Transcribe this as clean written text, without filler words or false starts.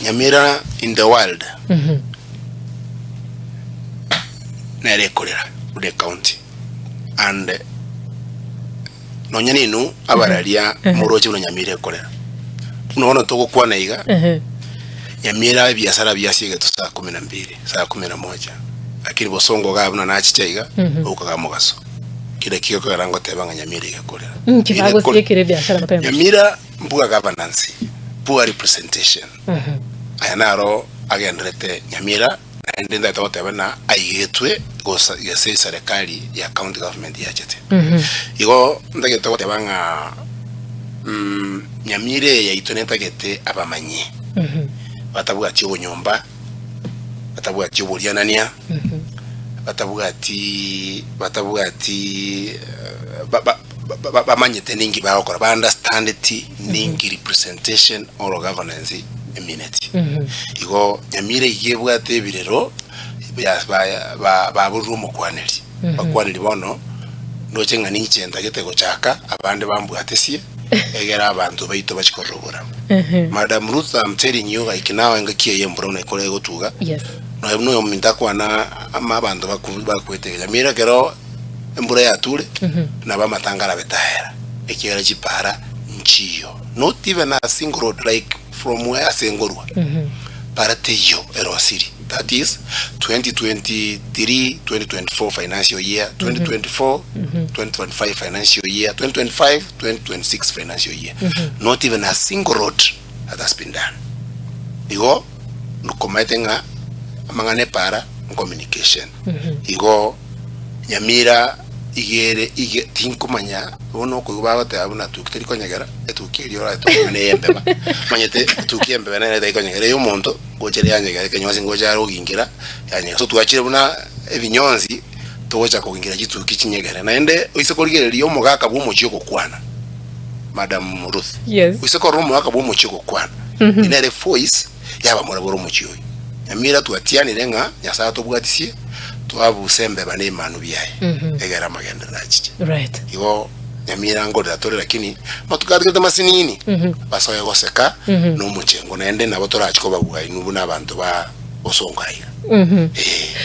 Nyamira in the world nere ekorera buna ecounty and nonya ninwe abararia moroche buna Nyamira ekorera. Buna bono togokwana iga, Nyamira ebiasara biasiegetwe saa kumi na mbili, saa kumi na moja, lakini bosongo igaa buna nachicha iga, ogokaga mogaso. Kera ki gekogera ngoteba ng'a Nyamira iga ekorera. Inki bagosiekire ebiasara mapema? Nyamira Poor governance, poor representation. Aya naro agenderete Nyamira naende ntagete goteba ng'a aigetwe gosa gese eserekari ya county government yachete. Igo ntagete goteba ng'a Nyamira eye yaito netagete abamanyi batabwati obonyomba, batabwati oborianania, batabwati batabwati ba ba. Bamanyete ninki bagokora, ba understandeti ninki representation or governance emineti. Igo Nyamira eyio ebwate ebirero baborire omokwaneri, bakwaneri bono ndoche ng'a ninche ntagete gochaka abande bambwatesie egere abanto baito bachie korora oborabu. Madam Ruth I'm telling you like now engaki eye embura buna ekore egotuga, nonya buna oyominto akwana ama abanto bakwete Nyamira ekero. Embura yature, nabo amatanga arabe taera, ekiagera chipara nchiyo, not even a single road like from where ase ngorwa, para teiyo erosiri, that is 2023 2024 financial year, 2024 2025 financial year, 2025 2026 financial year, not even a single road that has been done. Igo nkomaete ng'a amang'ana epara ncommunication, igo. Nyamira iga ere iga tinkomanya bono okoigwa bagoteba buna tuki teri konyegera, etuki eria orarete okonywa neye embeba. Omanyete etuki y'embeba nere etari konyegera eya omonto, ngocha ere yanyegera ekenyonsi ngocha are oginkera yanyegera. So twachire buna ebinyonsi togocha koginkera chituki chinyegere. Naende oise korigereria omogaka bwa omochie ogokwana, Madam Ruth, Yes. oise korora omogaka bwa omochie ogokwana, eye nere voice. Yabamura bore omochie oyo. Nyamira twatianire ng'a Nyasae atobwatisie, twabuse embeba na emanu biaye, egere amagenderero achiche. Right. Igo Nyamira nkorera tore lakini amatuko atigarete masinini, basoe goseka na omochengo naende nabo torachi kobabua inwe buna abanto ba bosongo aiga. Ee.